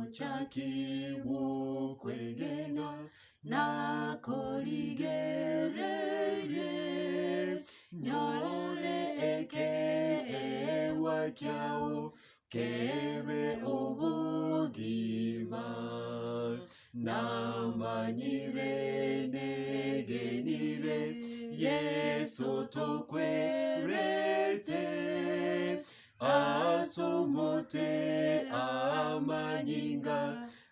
Omochaki bw'okwegena nakorigererie, nyore ekeegwa kiao kebe obogima. Namanyire negenire Yeso tokwerete, As'omote amanyinga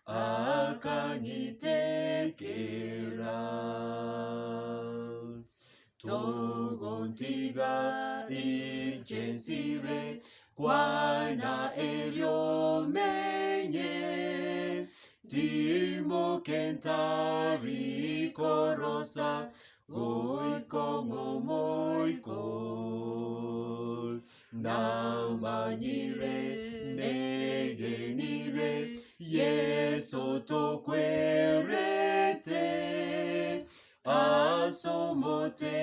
akanyitekera. Togontiga inche nsire, kwana erio menye, Timoke ntari korosa, goika ng'omoiko. Namanyire negenire Yeso tokwerete, As'omote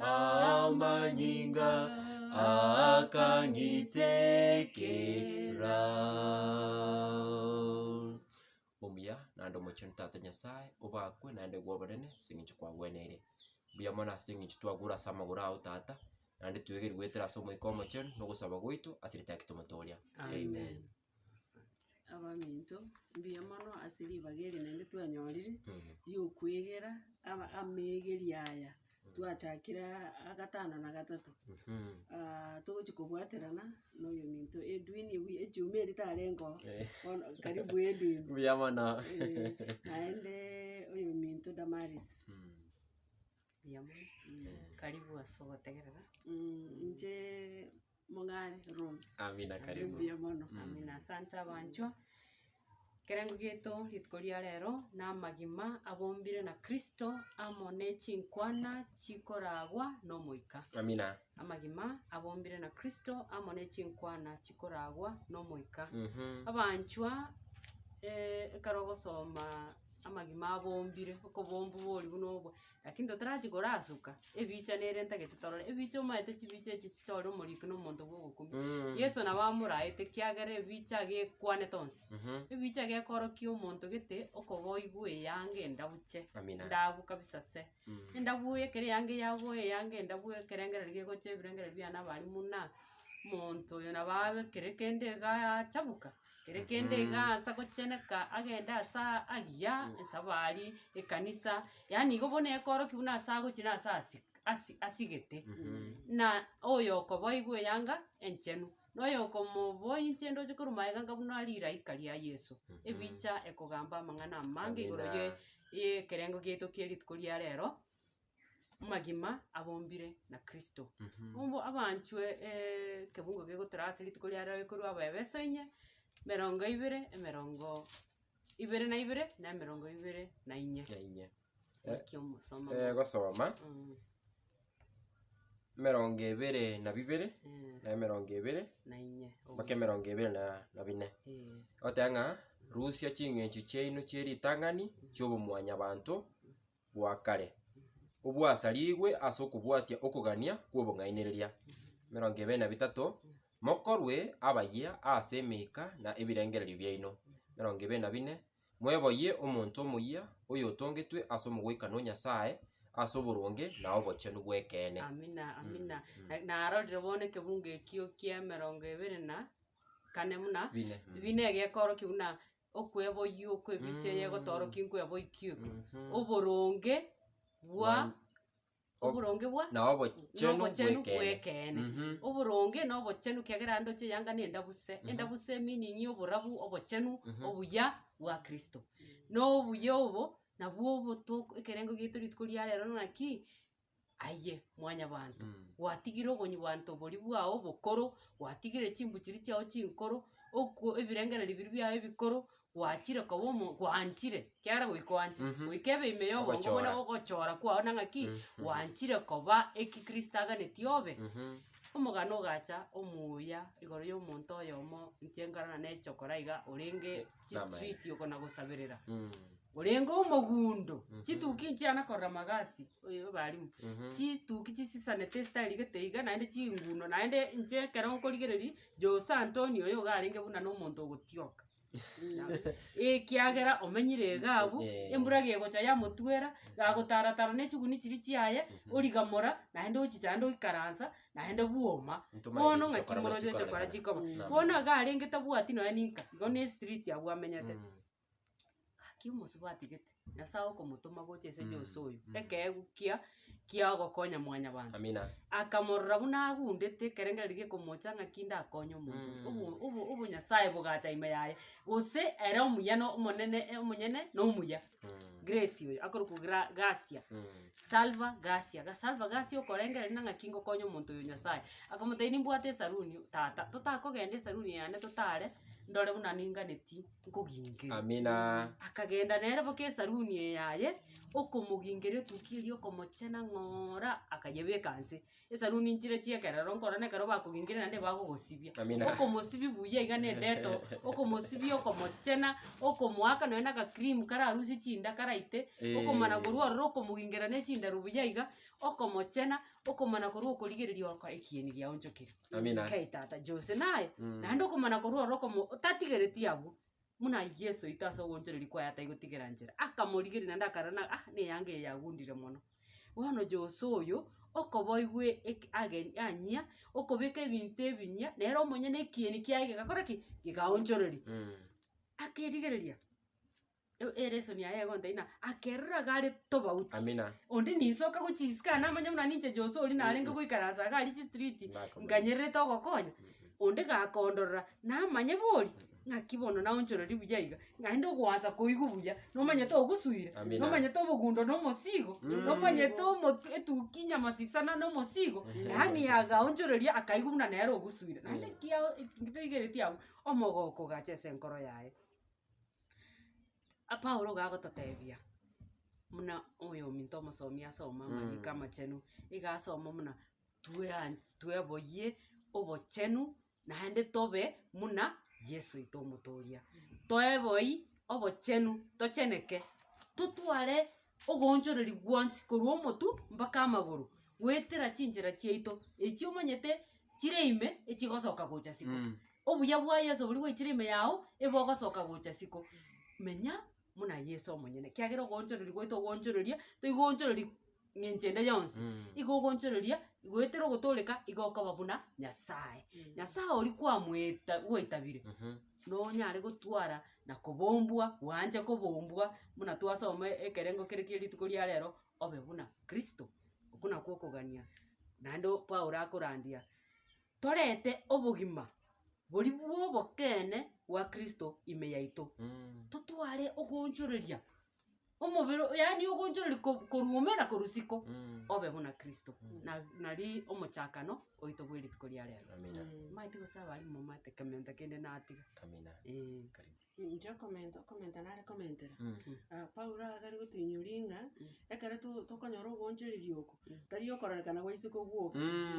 amanyinga akanyitekera. Omuya naende omochenu Tata Nyasaye, obakwe naende bw'obonene ase eng'encho kwagweneire. Mbuya mono ase eng'encho twagure ase amagoro ao Tata, naende twegerwe goetera ase Omoika Omochenu na ogosaba gwaito ase erieta Kristo Omotoria. Amen. Abaminto, mbuya mono ase ribaga eri naende twanyorire, riokwegera aba ameegeria aya, twachakire aa agatano na gatato. togochi kobwaterana na oyominto Edwin wi echuma eria tarenge oo, bono karibu Edwin. Mbuya mono. Naende oyominto Damaris. Mbuya mono, karibu ase ogotegerera. Inche Mong'are Rose. Amina, karibu. Mbuya mono. Amina, asante abanchwa. Ekerengo giaito rituko ria rero na amagima abombire na Kristo amo ne chinkwana chikoragwa na Omoika. Amina. Amagima abombire na Kristo amo ne chinkwana chikoragwa na Omoika. Abanchwa ekero ogosoma amagima abombire, okobombu boria buna obwo, Lakini totarachia korasuka, ebicha nere ntagete torore, ebicha omanyete chibicha echi chichore omoriki na omonto bwa ogokumia. Yeso nabo amoraete ekiagera ebicha gekwanete onsi, ebicha gekorokia omonto gete okoboigwa eyanga endabuche, Amina. endabu kabisa se. Endabu ekere eyanga yaboa eyanga endabu ekerengererio gegocha ebirengererio biane abalimu buna, omonto oyo nabo abe kere kende iga achabuka. Kere kende iga ase gocheneka agende ase agiya, esabari, ekanisa, yaani igo bono ekorokia buna ase agochia na ase asi asi asigete. Na oyo okoboigwa eyanga enchenu, na oyo okomoboyia inche ndoche korwa magega anga buna riraika ria Yeso. Ebicha ekogamba amang'ana amange igoro ye ye ekerengo giaito kia rituko ria rero. amagima abombire na Kristo. Obo abanchwe ekebungo kegotora ase rituko ria rero gekorwa Abaefeso inye, emerongo ibere, emerongo ibere na ibere, na emerongo ibere na inye. Na inye. Naki omosoma Eh, gosoma emerongo ebere na bibere na emerongo ebere na inye. mpaka emerongo ebere na na bine. Ogoteba ng'a rusia ching'encho chiaino chie ritang'ani chi'obomwanyabanto bwa kare, obwasarigwe ase okobwatia okogania kw'obong'ainereria. Emerongo ebere na bitato, mokorwe abayia ase emeika na ebirengererio biaino. Emerongo ebere na bine, mweboyie omonto omoyia oyotongetwe ase omogwekano o Nyasae ase oboronge na obochenu bw'ekeene. Amina, amina. Na- Narorire bono ekebungo ekio kia emerongo ebere na kane buna, Bine. bine egekorokia buna okweboyia okwo ebicha eye egotoorokia nkweboikia okwo, oboronge bwa oboronge bwa Na obochenu nobochenu bw'ekeene. bw'ekeene. Mhm. Oboronge na obochenu ekiagera ndoche eyanga na endabuse, endabuse meaning oborabu, obochenu, obuya bwa Kristo. Na obuya obo, nabwo oboto ekerengo giaito rituko ria rero naki, Aye mwanyabanto, gwatigire obonywanto boria bwao obokoro, gwatigire chimbu chiria chiao chinkoro, okwo ebirengererio biria biao ebikoro, gwachire koba omo gwanchire, ekiagera goika oanche, goika ebe ime ya obongo buna Ogochora. ogochora kwao na ng'aki, gwanchire koba eki Kristo aganetie obe. Omogano ogacha omuya igoro ya omonto oyomo inche nkarora na echokora iga orenge chistreet oko na gosaberera. Orenge omogundo, chituki nchiana korora magasi oyo abalimu, chituki chisisanete estyle gete iga naende chinguno naende inche ekero nkorigereria, Jose Antonio oyo iga arenge buna na omonto ogotioka. Ekiagera omenyire iga abwo, Eh. embura gegocha yamotwera, gagotaratara na echiguni chiria chiaye, origamora, naende ochicha naende oikaransa, naende bwoma. Ntomanyete Bono ng'aki chitokora buna moroche chikora chikorekana. chikoba. Naam. Bono iga arenge tabwati nonya na inka, igo na estreet abwo amenyete. Gaki omosubati gete, Nyasaye okomotoma gocha ase Jose oyo, ekeegwa kia kia ogokonya mwanyabanto. Amina. Akamorora buna agundete ekerengererio gekomocha ng'aki ndakonye omonto oyo. Obo obo obonyasaye bogacha ime yaye, gose ere omuya na omonene omonyene na omuya, Grace oyo akorokwa gra Gasia, Salva Gasia, ga Salva Gasia okorengereria na ng'aki ngokonya omonto oyo Nyasaye. Akamotebia nimbwate esaruni tata, totakogenda esaruni yane totare, ndore buna ninganeti nkogingeria. Amina. Akagenda nere boka esaruni eye yaye, okomogingeria etukia eria okomochena ng'oora, akayebeka nse. Esaruni nchire chia ekerero nkorora na ekero bakogingeria naende bagogosibia. Amina. Okomosibia buya iga na edeto, okomosibia okomochena, okomoaka nonya na agacream kararusie chinda karaite, okomana korwa ororo okomogingera na echindaru buya iga, okomochena, okomana korwa okorigereria oko ekieni giaonchokire. Amina. Kai tata Jose naye, naende okomana korwa ororo okomo otatigereti abwo, buna Yeso oito ase ogoonchoreria kwaye ataigotigera nchera, akamorigereria naende akarora na ah na eyanga eye yagundire mono. Bono Jose oyo, okoboigwa eke agen anyia, okobeka ebinto ebinyia, nere omonyene ekieni kiaye gegakora ki? Gegaonchoreria. Akerigereria. Eresoni yaye egontebia ng'a akerora iga are tobauti. Amina. Onde ninsoka gochia isiko aa namanye buna ninche Jose oria narenge goikaransa iga aria chistreet, Nakomanya. nkanyererete ogokonya, onde gakondorora, namanye bori, ng'aki bono naonchoreria buya iga, naende ogoansa koigwa buya, nomanyete ogosuire, Amina. nomanyete obogundo na omosigo, nomanyete omotu etuki nyamasisana na omosigo, yaani agaonchoreria akaigwa buna nere ogosuire. Naende kiao ntaigereti abwo, omogoko ogacha ase enkoro yaye. Paulo iga agototebia, buna oyominto omosomi asome amariko amachenu, iga asome buna tweanch tweboyie obochenu naende tobe muna Yeso oito omotoria. Toeboyi obochenu tocheneke, totware ogoonchoreria gwonsi korwa omotwe mpaka amagoro, goetera chinchera chiaito, echio omanyete chire ime echigosoka gocha isiko. Obuya bwa Yeso boria bwaichire ime yago, ebogosoka gocha isiko. Menya buna Yeso omonyene, ekiagera ogoonchoreria gwaito ogoonchoreria, toigoonchoreria ng'encho ende yonsi, igo ogoonchoreria goetera ogotooreka, igo okoba buna Nyasaye. Nyasaye oria kwamoeta gwaitabire, nonyare gotwara na kobombwa, bwanche kobombwa buna twasoma ekerengo kere kia rituko ria rero, obe buna Kristo, okwo nakwo okogania naende Paulo akorandia, torete obogima boria bwa obokeene bwa Kristo ime yaito, totware ogoonchoreria omobere yaani ogoonchoreria ko- korwa ime na korwa isiko, obe buna Kristo. Na nari omochakano oito bwa erituko ria rero. Amina. Omanyete gose abalimu momanyete kementa kende natiga, Amina. eh. Karibu. Inche okomenta okomenta nare komentera, Paulo iga are gotoinyoria ng'a, ekero to- tokonyora ogoonchoreria oko, tari okororekana gwa isiko gwoka,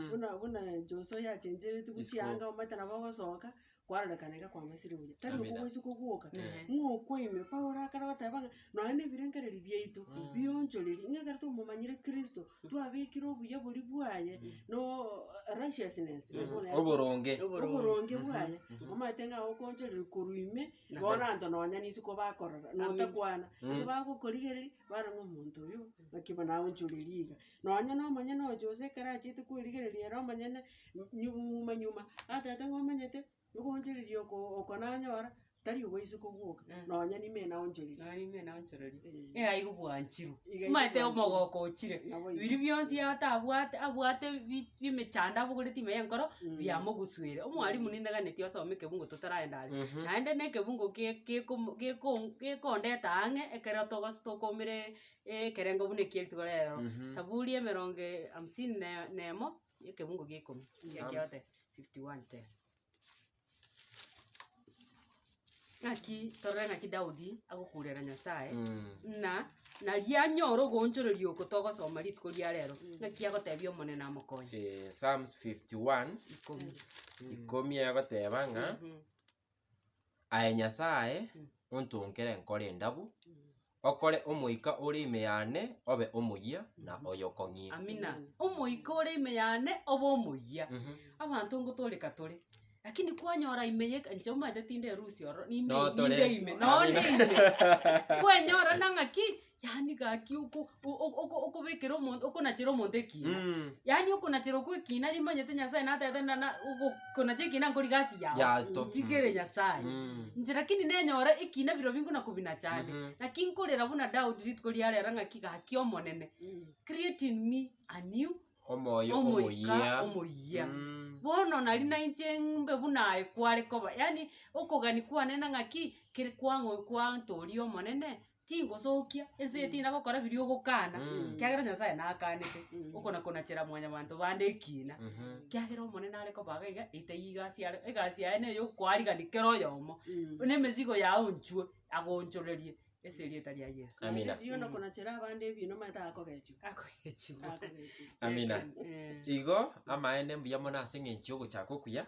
buna buna Jose oyo achencheretie Isiko. chianga omanyete nabo ogosoka, kwarorekana iga kwamesire buya, tari okwo Amina. gwa isiko gwoka, ng'a okwo ime Paulo akare goteba ng'a nonye na ebirengererio biaito, bionchoreria, ng'a ekero twamomanyire Kristo, twabekire obuya boria bwaye, no righteousness, nabo nere Oboronge. oboronge bwaye, omanyete ng'a ogoonchoreria korwa ime, Bono abanto nonya nisiko bakorora, notakwana, nigo bagokorigereria, barora ng'a omonto oyo, naki bono aonchoreria iga. Nonya na omonyene oyo Jose ekero achete kwerigereria ere omonyene, nyuma nyuma, atebete ng'a omanyete, ogoonchoreria oko oko nanyora, tari ogoisiko gwoka, nonya nime naonchoreria. Nonya nime naonchoreria. Eh. Eh aiga bwanchirwe. Iga Omanyete bwanchirwe. omogoko ochire. Nabo igo. Biria bionsi atabwate abwate bi- bimechando abogoreti ime ya enkoro, biamogusuire. Omwalimu nindaganeti osome ekebungo totaraenda are. Naende na ekebungo ke- gekomo geko gekondeta ang'e ekero togos tokomeree ekerengo buna ekia rituko rero. Saburi emerongo hamsini na na emo, ekebungo gia ikomi, Psalms. ekiagote 51:10. Ng'aki torore ng'aki Daudi agokurera Nyasaye, ng'a naria anyore ogoonchoreria oko togosoma rituko ria rero, ng'aki agotebia Omonene amokonye. Eh, Psalms 51 Ikomi. ikomi egoteba ng'a aye Nyasaye ontonkere nkore endabu, okore omoika ore ime yane obe omoyia na oyokong'ia. Amina. Omoika ore ime yane obe omoyia. Abanto ngotoreka tore. Lakini kwanyora ime ye inche omanyete tinderusia ororo, nime Notore. ninde ime, nonde Amina. ime. Kwenyora na ng'aki, yaani gaki oko o- okobekera omonto okonachera omonto ekina. Yaani okonachera okwo ekina rimanyete nyasaye natebete na na ogo konacha ekina nkori gasi yago, Yato. ntigere nyasaye. Inche lakini nenyora ekina birobio nkona kobinacha ande, naki nkorera buna Daudi rituko ria rero ng'aki gaki omonene, create in me a new Omoyo omoika omoyia. omoyia. Bono nari nainche mbe buna aye kware koba, yaani okogania kwane na ng'aki, kere kwang'o kwantoria omonene, tingosokia, ense eye tinagokora biria ogokana, ekiagera nyasaye nakanete, okona konachera mwanyabanto bande ekina, ekiagera omonene are koba iga iga, etaiyo egasi are egasi yaye na eyokoarigania kera oyomo, buna emesigo yago nchwe, agoonchorerie ase erieta ria Yeso. Amina. Riria onakonachera abande ebinto omanyete akogechigwa. Akogechigwa. Akogechigwa. Amina. Eh. Igo amaene mbuya mono ase eng'encho ya ogochaka okuya,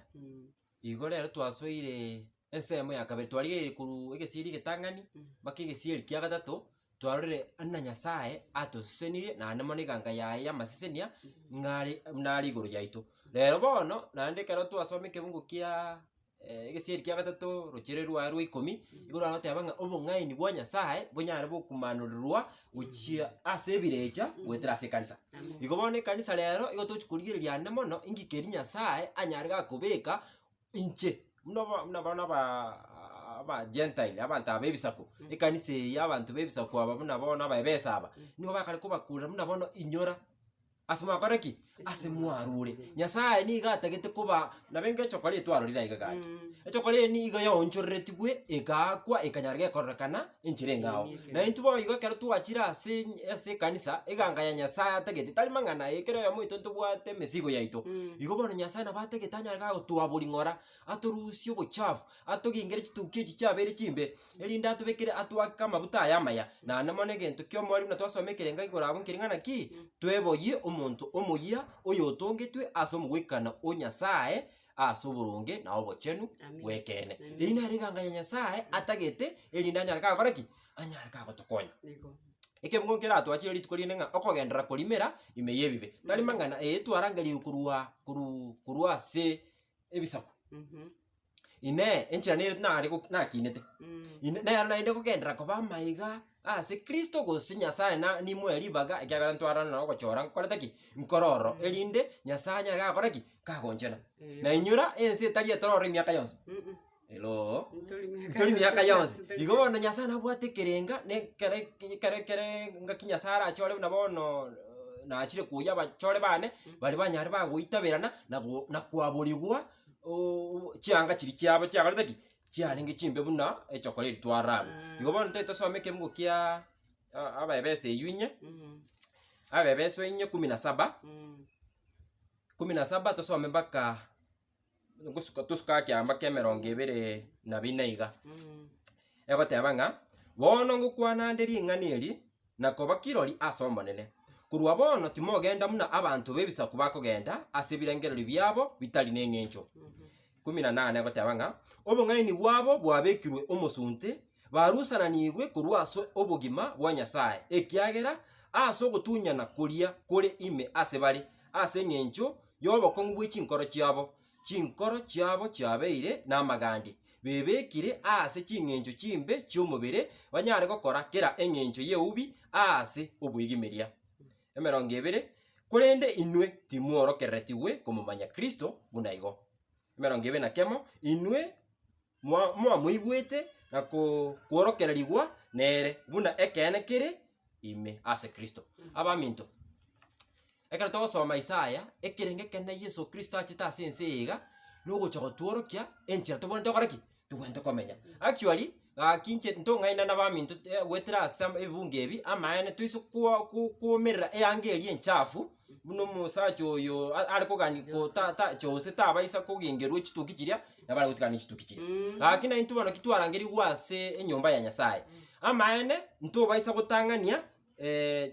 igo rero twasoire ensemo ya kabere twarigereire korwa egesieri egetang'ani mpaka egesieri kia gatato, twarorire buna Nyasaye atosesenirie naende mono eganga yaye ya amasesenia ng'are buna are igoro yaito. Rero bono, naende ekero twasoma ekebungo kiaaa egesieri kia gatato rochere rwaye rwa ikomi, nigo rwagoteba ng'a obong'aini bwa Nyasaye bonyare bokumanorerwa gochia ase ebirecha goetera ase ekanisa. Igo bono ekanisa rero, igo tochi korigereria ande mono, inki keria Nyasaye anyare gakobeka inche, buna obo buna bono abaaaa abagentile, abanto aba ba ebisaku, ekanisa eye ya abanto ba ebisaku aba buna bono abaebesa aba, nigo bakare kobakurera buna bono inyora. Ase mwakora ki? Ase mwarure. Nyasaye nigo atagete koba nabo enga echokora eye twarorire aiga gaki. Echokora eye nigo yaonchoreretigwe egaakwa ekanyara gekororekana enchera eng'ao. Na intwe boigo ekero twachire ase ase ekanisa, eganga ya Nyasaye atagete tari mang'ana aye ekero oyomo oito ntobwate emesigo yaito. Igo bono Nyasaye nabo atagete anyare gagotwabori ng'ora, atorusie obochafu, atogingere chituki echi chiabeire chimbe, erinde atobekere atwake amabuta aya amaya. Naende mono egento kia omorimo buna twasoma ekerenga igoro abwo nkeri ng'a naki, tweboyie omonto omoyia oyotongetwe ase omogwekano o Nyasaye ase oboronge na obochenu Amen. bw'ekeene. Amen. Eyio nere eganga ya Nyasaye atagete erinde anyare gakora ki? Anyare gagotokonya. Nigo. Ekebugo nkeratwachire rituko rinde ng'a okogenderera korimera ime y'ebibe. Tari mang'ana eye twarangerigwe korwa korwa korwa ase ebisaku. Inee! Enchera nere nare go nakinete? Ine nero naende ngogenderera koba amaiga ase Kristo gose Nyasaye na nimoe ribaga ekiagera ntwarana na ogochora nkorete ki? Nkore ororo, erinde Nyasaye anyare gakora ki? Kagonchena. Na inyora ense etari etororo emiaka yonsi. Hello? Ntori miaka yonsi. Igo bono Nyasaye nabwate ekerenga na ekere ekere ekere ngaki Nyasaye arachore buna bono nachire koyia abachore bane, baria banyare bagoitaberana na go na kwaborigwa oo chianga chiria chiabo chiakorete ki? Chiarenge chimbe buna echokora eria twarora abwo. Igo bono tari tosome ekebugo kia Abaefeso eywo inye, Abaefeso inye kumi na saba, kumi na saba tosome mpaka gosuka tosuke ake mpaka emerongo ebere na bine iga. Egoteba ng'a, bono ngokwana nde ring'ana eri, na koba kirori ase Omonene. Korwa bono timogenda buna abanto b'ebisaku bakogenda ase ebirengererio biabo bitari neng'encho. Kumi na nane egoteba ng'a, obong'aini bwabo bwabekirwe omosunte, barusananigwe korwa ase obogima bwa Nyasae, ekiagera ase ogotunyana koria kore ime ase bare, ase engencho y'obokong'u bwe chinkoro chiabo, chinkoro chiabo chiabeire namagandi, bebekire ase ching'encho chimbe chi'omobere, banyare gokora kera engencho y'eubi aase obwegimeria. Emerongo ebere, korende inwe timworokereretigwe komomanya Kristo buna igo. Emerongo ebere na kemo, inwe mwa- mwamoigwete na ko- kworokererigwa nere, buna ekeene kere ime ase Kristo. Abaminto, Ekero togosoma Isaya, ekerengo ekenene Yeso Kristo achete ase ense eye iga, nogocha gotworokia enchera tobwenerete gokora ki? Tobwenerete komenya. Actually, gaki inche ntong'aina na abaminto goetera ase ebibungo ebi, amaene toise kwa ko kwomerera eanga eria enchafu, buna omosacha oyo a- are kogani ko ta ta Jose tabaisa kogingerwa chituki chiria, nabo are gotigana ne chituki chiria. Gaki naintwe bono ki twarangerigwe ase enyomba ya Nyasaye, amaene, ntobaisa gotang'ania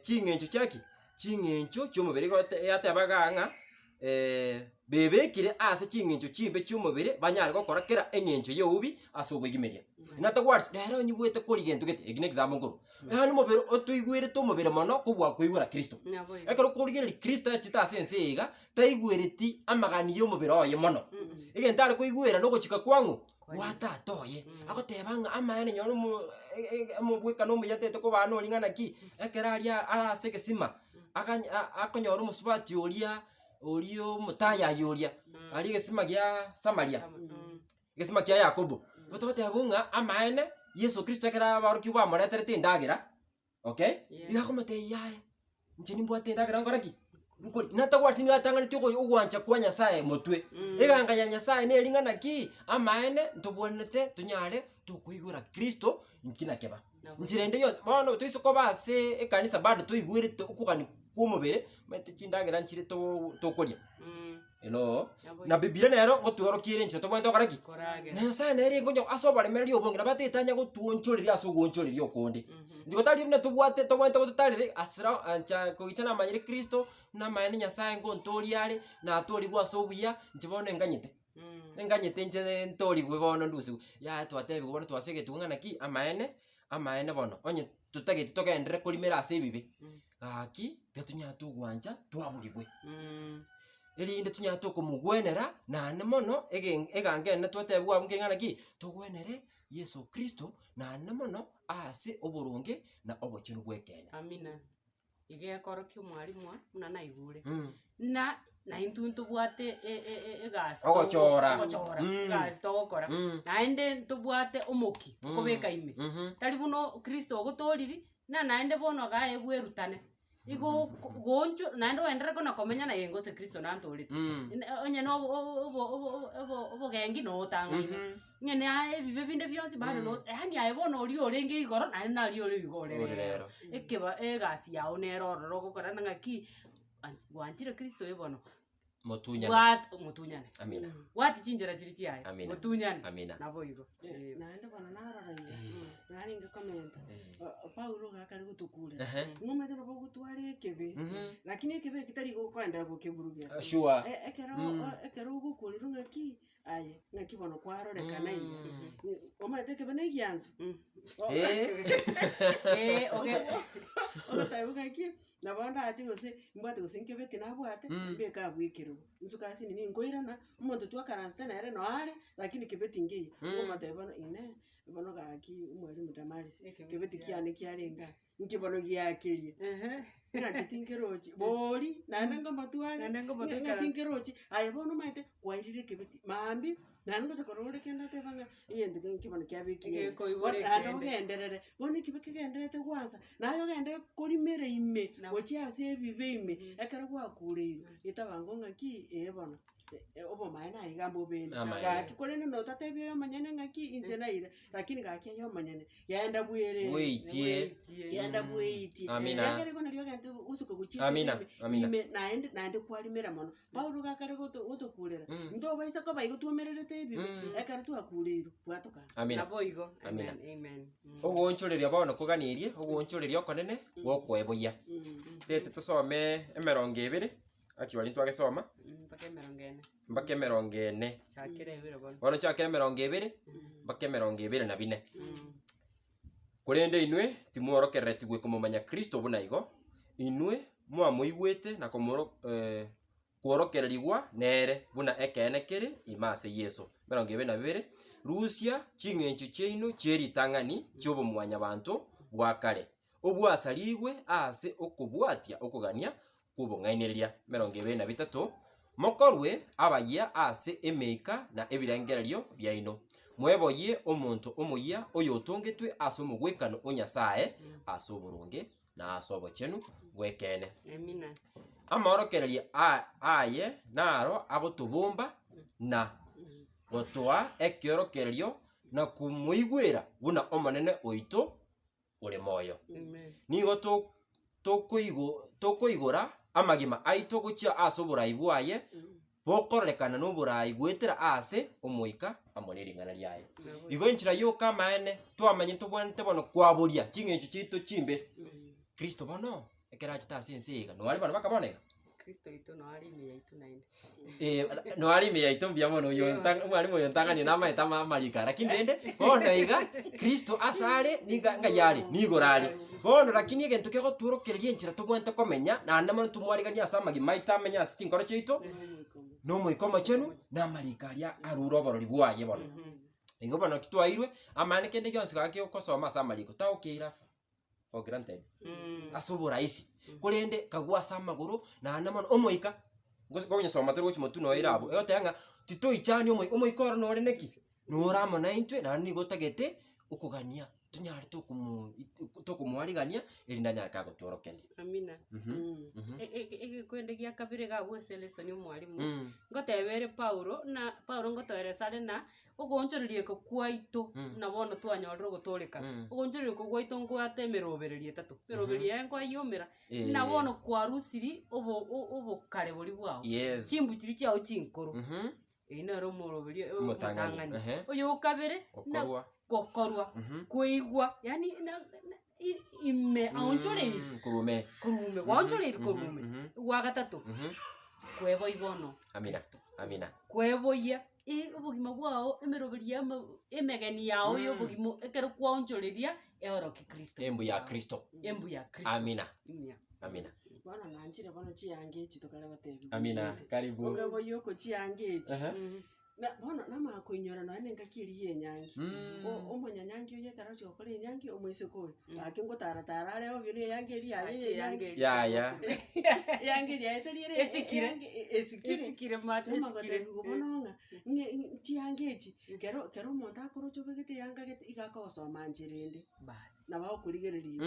ching'encho chia ki? Ching'encho chi'omobere igo yateba igaa ng'a. Bebekire ase ching'encho chimbe chi'omobere banyare gokora kera eng'encho y'eubi ase obwegimeria. Natagwarisi, rero onyigwete kori gento gete, eki negesambo nkorwa. Yaani omobere otoigwerete omobere mono kobua koigwera Kristo. Naboigo. Ekero okorigereria Kristo achete ase ense eye iga, taigwereti amagani y'omobere oye mono. Egento are koigwera nogochika kwang'o? Gwa tata oye. Agoteba ng'a amaene nyora omo e- e- omobwekano omuya tete kobana oria ng'a naki, ekero aria are ase egesima, akany a- akonyora omosubati oria oria omotayayi oria, aria egesima gia Samaria, egesima kia Yakobo. Igo togoteba ng'a amaene, Yeso Kristo ekero abaorokigwa bamoreterete endagera, okay, Yeah. iga akomotebia yaya, inche nimbwate endagera nkore ki? Nkoria. Natagwasi nigo atang'aneti ogo ogwancha kwa Nyasaye motwe. Eganga ya Nyasaye neri ng'a naki, amaene ntobwenerete tonyare tokoigwera Kristo inki nakeba. Nchera ende yonsi, bono toise koba ase ekanisa bado toigwerete okogania kwa omobere, omanyete chindagera nchire too tokoria. Hello, na bibilia nero ngotworokia ere enchera tobwenerete gokora ki? Koragera. Na Nyasaye nere nkonya ase oboremereria obonge nabo atetanya gotuonchoreria ase ogoonchoreria okonde. Inche gotari buna tobwate tobwenerete gototarere asira ancha kogicha namanyire Kristo, buna amaene Nyasaye ngontoria are, natorigwe ase obuya, inche bono enganyete. Enganyete inche ntorigwe bono ndusigwe, yaya twatebigwe bono twasegetigwe ng'a naki, amaene, amaene bono, onye totageti togenderere korimera ase ebibe, gaki tiga tonyare togwancha twaborigwe. Erinde tonyare tokomogwenera naende mono egen egango enene twatebigwa abwo nkeri ng'a naki, togwenere Yeso Kristo naende mono ase oboronge na obochenu bw'ekeene. Amina. Iga ekorokia omwalimu buna naigure, na naintwe ntobwate e- e- e- egasi togo- Ogochora. ogochora egasi togokora, naende ntobwate omokia okobeka ime, tari buna kristo ogotoriri, na naende bono iga ebwerutane, igo oko gooncho naende oenderere kona komenya naye gose kristo nantoreti, onye na obo obo obo obo obogenki notang'aine. Ng'a naye ebibe binde bionsi bado no yaani aye bono oria orenge igoro naende naria ore igo ore Ore rero. rero. Ekeba egasi yago nere ororo ogokora na ng'aki, anch gwanchire kristo oyo bono, Motunyane. bwat motunyane. Amina. Bwati chinchera chiria chiaye, Amina. motunyane, Amina. nabo igo, eh. Naende bono narora iga, narenge komenta, Paulo iga akare gotokurera, Ehe. ng'a omanyete nabo ogotwara ekebe, lakini ekebe eki tari gokoendera gokeburugera. Sure. Ekero ekero ogokurerwa ng'aki, Aye, ng'aki bono kwarorekana iga, omanyete ekebe na egiansu? Eh, oge- Ogotebiwa ng'aki, nabo ndache gose, mbwate gose nkebeti nabwate, mbeke abwo ekerogo, nsuke ase nini nkoirana, omonto twakaransete nere noo are, lakini kebeti nkeiyo, okomotebia bono inee, bono gaki omwalimu Damaris, Ekebeti kebeti kiane kiarenge aa. Inki bono giakeria? Ng'aki tinkerochi, bori, naende ngomotware, Naende ngomotware. ng'a tinkerochi, aye bono omanyete, kwairire ekebeti, maambia, naende ngocha korora ore kende oteba ng'a egento kende nki bono kiabekire iga. Egekoibora Bono naende ekende. ogenderere, bono ekibe kegendererete gwansa, naye ogenderere korimera ime, Nabo. gochia ase ebibe ime, ekero gwakureirwe, etabango ng'aki, eh bono. obomaene aye iga mbobende. Amaene. Gaki korende notatebia oyo omonyene ng'aki inche naira, lakini gaki aye omonyene, genda bwerere. Bweitie. Genda bweitie. Amina. Ekiagera igo nario egento gosuka gochia Amina, ime, amina. ime naende naende kwarimera mono. Paulo iga akare goto gotokurera, ntobaisa koba igo twomererete ebibe, ekero twakureirwe, bwatokana. Amina. Nabo igo. Amina. Amen, amen. Ogoonchoreria bono koganirie, ogoonchoreria okonene gokoeboyia. Tete tosome emerongo ebere. Actually ntwagesoma Mpaka emerongo ene. mpaka emerongo ene. Chakera ebere bono. Bono chakera emerongo ebere mpaka emerongo ebere na bine. Korende inwe timworokereretigwe komomanya Kristo buna igo, inwe mwamoigwete na komoro kworokererigwa nere buna ekeene kere ime ase Yeso. Emerongo ebere na bibere, rusia ching'encho chiaino chie ritang'ani chi'obomwanyabanto bwa kare, obwasarigwe ase okobwatia okogania kw'obong'ainereria, 23, Mokorwe abayia ase emeika na ebirengererio biaino, mweboyie omonto omoyia oyotongetwe ase omogwekano o Nyasae ase oboronge na ase obochenu bw'ekeene. Amina. Amaorokererio aye naro agotobomba na gotoa ekiorokererio na komoigwera buna Omonene oito ore moyo. Nigo to- tokoigo tokoigora amagima aito gochia ase oborai bwaye, bokororekana noborai goetera aase Omoika amo ne ring'ana riaye. Igo enchera yoka amaene twamanyete tobwenerete bono kwaboria ching'encho chiaito chimbe, Kristo bono ekero achete ase ense eye iga, noare bono mpaka bono iga. Kristo oito noyo are ime yaito naende. Eh, noyo are ime yaito mbuya mono oyo nta- omwalimu oyo ntang'ani namaete ama- amariko aya, lakini rende, bono iga, Kristo ase are niga ng'ai are, nigoro are. Bono lakini egento kegotworokereria enchera tobwenerete komenya, naende mono tomwariganie ase amagima aito amenye ase chinkoro chiaito, na Omoika Omochenu, na amariko aria arure oborori bwaye bono. Igo bono naki twairwe, amaene kende gionsi gaki okosoma ase amariko, tagokeira for granted, ase oborahisi, korende kagwa ase amagoro, naende mono omoika, gose konyesoma tore gochia motwe noyo ere abwo, egoteba ng'a titoichani omoi omoika oro nore neki? Nore amo naintwe naende nigo otagete okogania tonyare tokomo tokomoarigania erinde anyare kagotworokereria. Amina. Egekwende gia kabere iga abwo ase elesson ya omwalimu, ngoteba ere Paulo na Paulo ngotoeresa are na ogoonchoreria oko kwaito buna bono twanyorire ogotooreka, ogoonchoreria oko gwaito nkoate emerobererio etato, emeroberio yaye nkoyomera, buna bono kwarusiri obo o- obokare boria bwao, Yes. chimbu chiria chiago chinkoro, Eyio nero omoroberio Omotang'ani, omotang'ani. ehe. Oyo o kabere, na Gokorwa. gokorwa, koigwa, yaani na- na i- ime aonchoreiri Korume. korume, gwaonchoreiri korume. Gwa gatato, kweboi bono Amina. Kristo. Amina. Kweboyia i- obogima bwao emeroberi ya amo emegeni yao ya obogima ekero kwaonchoreria eorokie Kristo. Embu ya Kristo. Embu ya Kristo. Amina. Imia. Amina. Bono nanchire bono chianga echi tokare gotebiwa Amina. omanyete. Karibu. Okeboyia oko chianga echi, Aha. na bono namanya koinyora nonye na engaki eria ya enyangi, o- omonyanyangi oyo ekero agochia gokora enyangi, omoiseke oyo, gaki ngotaratara are ovyo na eyanga eria yaye ya enyangi. Yaya. Eyanga eria yaye tari ere Esikire. eyanga e- esikire. Esikire mate Namanya esikire. gotebiwa bono ng'a ng'e ng'e chianga echi, kero kero omonto akoroche obegete eyanga gete, iga akogosoma nchera ende. Bas. Nabo agokorigereria igo.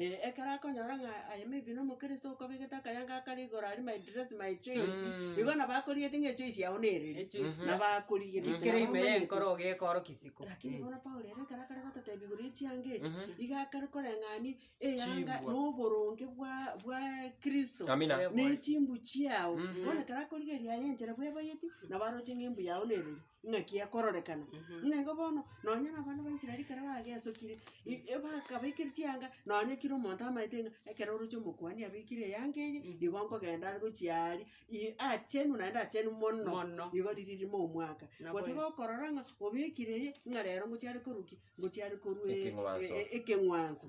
Eh. Ekero akonyora ng'a aye maybe na omokristo okobegete akayanga akare igoro aria my dress my choice, igo nabo akorigetie ng'a echoice yago nereri. Echoice. Nabo akorigeretie, Kere nabo ime omanyete. y'enkoro ogekorokia isiko. Lakini bono Paulo ere ekero akare gototebia igoro ya chianga echi, iga akare koreng'ani eyanga Chimbwa. na oboronge bwa bwa kristo. Amina. Na echimbu chiao, bono ekero akorigereria aye enchera bweboyeti, nabo aroche ng'a embu yao nereri. Ng'aki ekororekana, ng'a igo bono, nonya na abana ba Israeli ekero bagesokire, i- ebakabekire chianga, nonya kera omonto amaete ng'a ekero oroche omokuani abekire eyanga eye, igo nkogenda are gochia aria, i achenu naende achenu mono, Mono. igo riria rimo omwaka. Nabo Gose igo. gokorora ng'a obekire eye, ng'a rero ngochia are korwa ki, ngochia are korwa Ekeng'wanso. ekeng'wanso.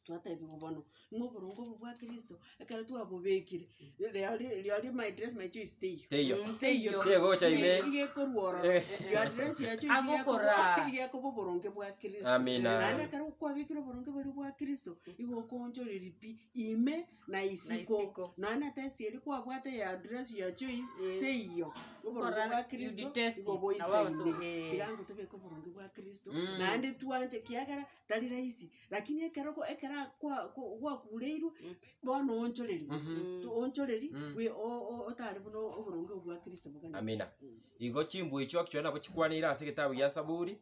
Twatebiwa bono, ng'a oboronge obo bwa Kristo, ekero twabobekire, riaria riaria my dress my choice teiyo. Teiyo. Teiyo. Tegocha ime. Iga ekorwa ororo. Eh. Your dress your choice Agokora. iga ekoba oboronge bwa Kristo. Amina. Naende ekero kwabekire oboronge boria bwa Kristo, igo okoonchoreria pi ime na isiko. isiko. Nonya na test eria kwabwate ya dress your choice, Eh. teiyo. Oboronge Korora bwa you Kristo, detest igo it. boisaine. Nabo abasongo, eh. Tiga ngotobeke oboronge bwa Kristo, naende twanche kiagera tari rahisi. Lakini ekero go ekero akwa go gwakureirwe, bono oonchorerigwe, oonchoreri bwe o- o- otare buna oboronge obwo bwa kristo boganeti. Amina. Igo chimbwa echio actually nabo chikwaneire ase egetabu gia Saburi,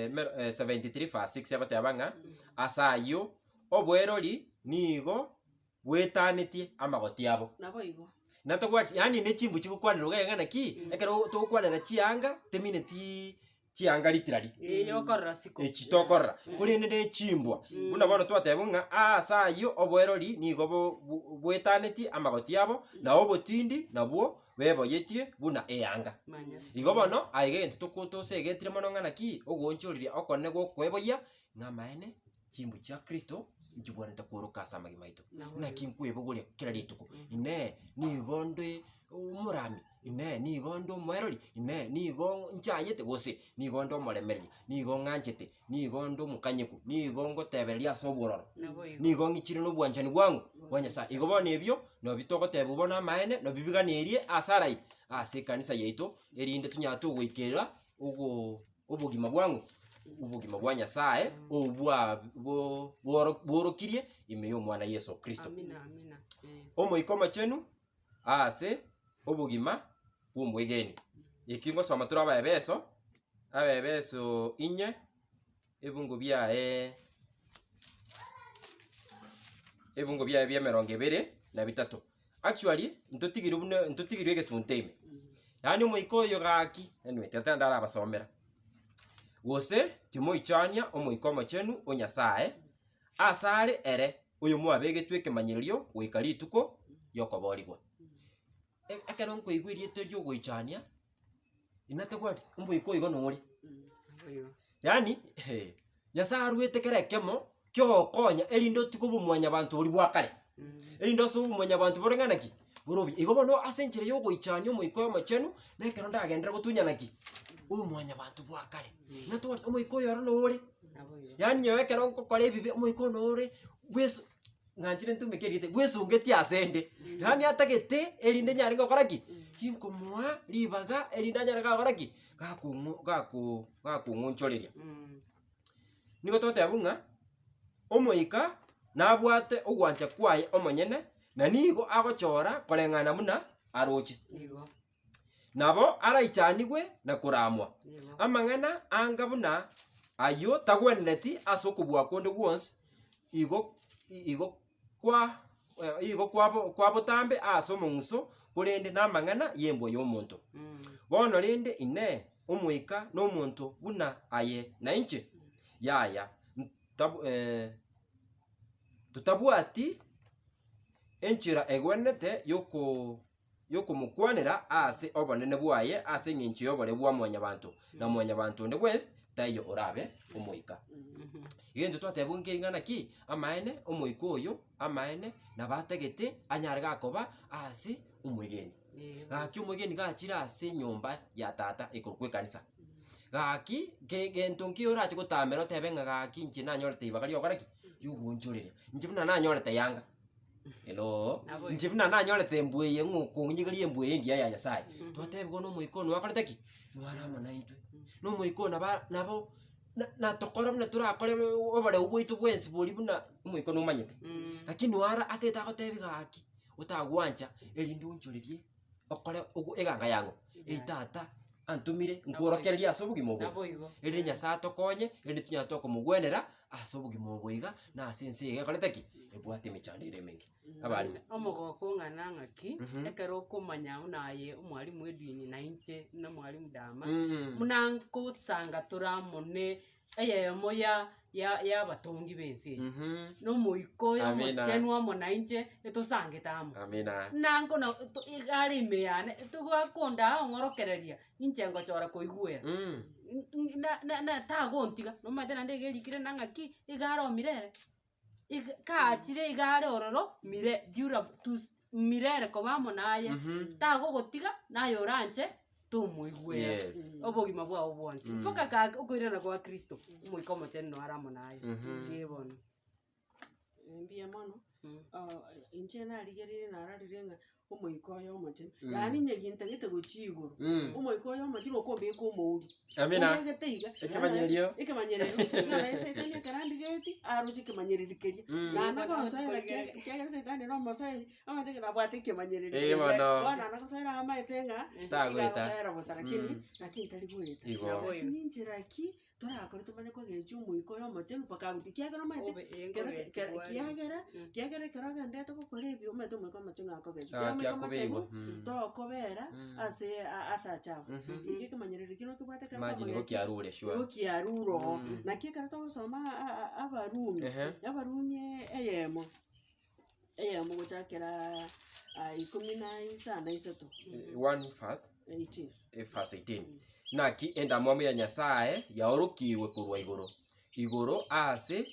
mero 73 verse 6 egoteba ng'a, ase ayio, obwerori nigo bwetanetie amagoti abo. Naboigo. Natobwati yaani ne chimbu chigokwanerwa iga iga naki, ekero togokwanera chianga, temineti chianga literally. Eye okorora siko. Echi tokorora, korende ne chimbwa. Buna bono twateba ng'a aase ayio oboerori nigo bo- bo- bwetanetie amagoti abo, na obotindi nabwo beboyetie buna eanga. Manya. Igo bono, aiga egento toko tosegetire mono ng'a naki, ogoonchoreria okonene gwokoeboyia, ng'a amaene chimbu chia Kristo nchibwenerete kworoka ase amagima aito. Naki nkwebogoria kera rituko, inee nigo nde omorami, inee nigo nde omoerori, inee nigo nchayete gose nigo nde omoremereria, nigo ng'anchete, nigo nde omokanyeku, nigo ngotebereria ase obwororo, nigo ng'ichire na obwanchani bwang'o bwa Nyasaye. Igo bono ebio, nabio togoteba bono amaene, nabio biganerie ase arai, ase ekanisa yaito, erinde tonyare togoikerera ogo obogima bwang'o? Obogima bwa Nyasaye obwa bo bworo bworokirie ime y'omwana Yeso Kristo. Amina, amina. Eh. Omoika Omochenu ase obogima bw'omwegeni. Eki ngosoma tore Abaebeso, Abaebeso inye, ebungo biaye ebungo biaye bia emerongo ebere na bitato. Actually, ntotigirwe buna ntotigirwe egesunte ime. Yaani omoika oyo gaki, anyway tiga tari ndarabasomera. Gose timoichania Omoika Omochenu o Nyasaye, asare ere oyomwabegetwe ekemanyererio goika rituko. yokoborigwa. Ekero nkoigwa erieta ria ogoichania, inatagwati omoika oyo igo nore. Yaani Nyasaye arwete kera ekemo kiogokonya erinde otige obomwanyabanto boria bwa kare, erinde ase obomwanyabanto bore ng'a naki? Bore obuya. Igo bono ase enchera ya ogoichania omoika oyo omochenu, na ekero ndagenderere gotunyana ki? Obomwanyabanto bwa kare. Ng'a togoteba omoika oyo oro nore, yaani nyowe ekero ngokora ebibe omoika oyo nore bweso ng'anchire ntumeke erieta bwesungeti asende, yaani atagete erinde nyare gokora ki? Ginkomoa ribaga erinde anyare gakora ki? Gakong'u gako gakong'onchoreria. Nigo togoteba ng'a omoika nabwate ogwancha kwaye omonyene, na nigo agochora koreng'ana buna aroche. Igo. Nabo araichanigwe na koramwa. Igo. Amang'ana anga buna ayio tagwenereti ase okobua konde gwonsi, igo igo kwa igo kwabo kwabotambe ase omong'uso, korende namang'ana y'embwa y'omonto. Bono rende Inee, omoika nomonto buna aye na inche? Yaya, ntab totabwati enchera egwenerete yoko yokomokwanera ase obonene bwaye ase engencho y'oboreu bwa mwanyabanto, na mwanyabanto onde bwensi taiyo orabe omoika. Egento twatebwa nkeri ng'a naki, amaene omoika oyo, amaene nabo atagete anyare gakoba ase omwegeni. Gaki omwegeni gachire ase enyomba ya tata ekorokwa ekanisa, gaki ke gento nki orache gotamera otebe ng'a gaki inche nanyorete ribaga riokora ki? Riogoonchoreria. Inche buna nanyorete yanga. Hello, Nabo inche buna nanyorete embwa eye ng'a okong'igeria embwa eye engiya ya Nyasaye, twatebiwa na omoika one nwakorete ki? Nware amo naintwe. Na omoika one naba nabo na natokora buna torakore oboreu bwaito bwensi boria buna omoika nomanyete. Lakini nwara atete agotebi gaki, otagwancha erinde onchorerie okore ogo eganga yang'o, ey tata antomire nkworokererie ase obogima obo iga. Naboigo. Erinde Nyasaye atokonye, erinde tonyare tokomogwenera ase obogima obo iga, na ase ense eye ekorete ki? Ebwate emechando ere emenge. Abarimo. Omogoko ong'ana ng'aki, ekero okomanya buna aye omwalimu Edwin na inche buna mwalimu Dama, buna nkosanga tore amo ne eyemo ya ya ya abatongi b'ense eye, na omoika oyo Amina. omochenu amo na inche, etosangete amo. Amina. Nanko na to iga are ime yane, togakondaa ong'orokereria, inche ngochora koigwera. Na na na tagontiga, nomanyete naende iga erikire na ng'aki, iga are omirere. Iga kaachire iga are ororo mire durable to mirere koba amo naye, tagogotiga naye oranche tomoigwera Yes. obogima bwao bwonsi mpaka gaki okoirana kwa kristo, omoika omochenu naro are amo naye, eh bono. Mbuya mono, inche narigereire narorire ng'a omoika oyo omochenu, yaani onye gintagete gochia igoro, omoika oyo omochenu okombeka omouri. Amina. Ombegete iga, Ekemanyererio. ekemanyererio, ng'a naye saitani ekero andigeti, aroche ekemanyererio keria, naende gonsoera kiage kiagera saitani na omosoeri, omanyete ng'a nabwate ekemanyererio Eh, keria. bono. Bono naende gosoera amaete ng'a, iga Tagoeta. agosoera bosa lakini, lakini tari goeta. Igo. Lakini inchera ki, torakore tomanye kogecha omoika oyo omochenu mpaka agotiga, ekiagera omanyete Obe eh, kero nkogecha kero bware. kiagera kiagera ekero ogendete gokora ebi omanyete omoika omochenu akogecha. Ah, Kiagera omoika kiakobeigwa, omochenu, tokobera ase a- ase achafu. Iga ekemanyererio kero okebwate ekero Imagine igo kwamogechi, kiarure sure. igo kiarure oo. Naki ekero togosoma a- a- abarumi, Ehe. abarumi eyemo, eyemo gochakera ikomi na isano na isato. One verse, 18. verse 18. Naki endamwamu ya Nyasae yaorokigwe korwa igoro, igoro ase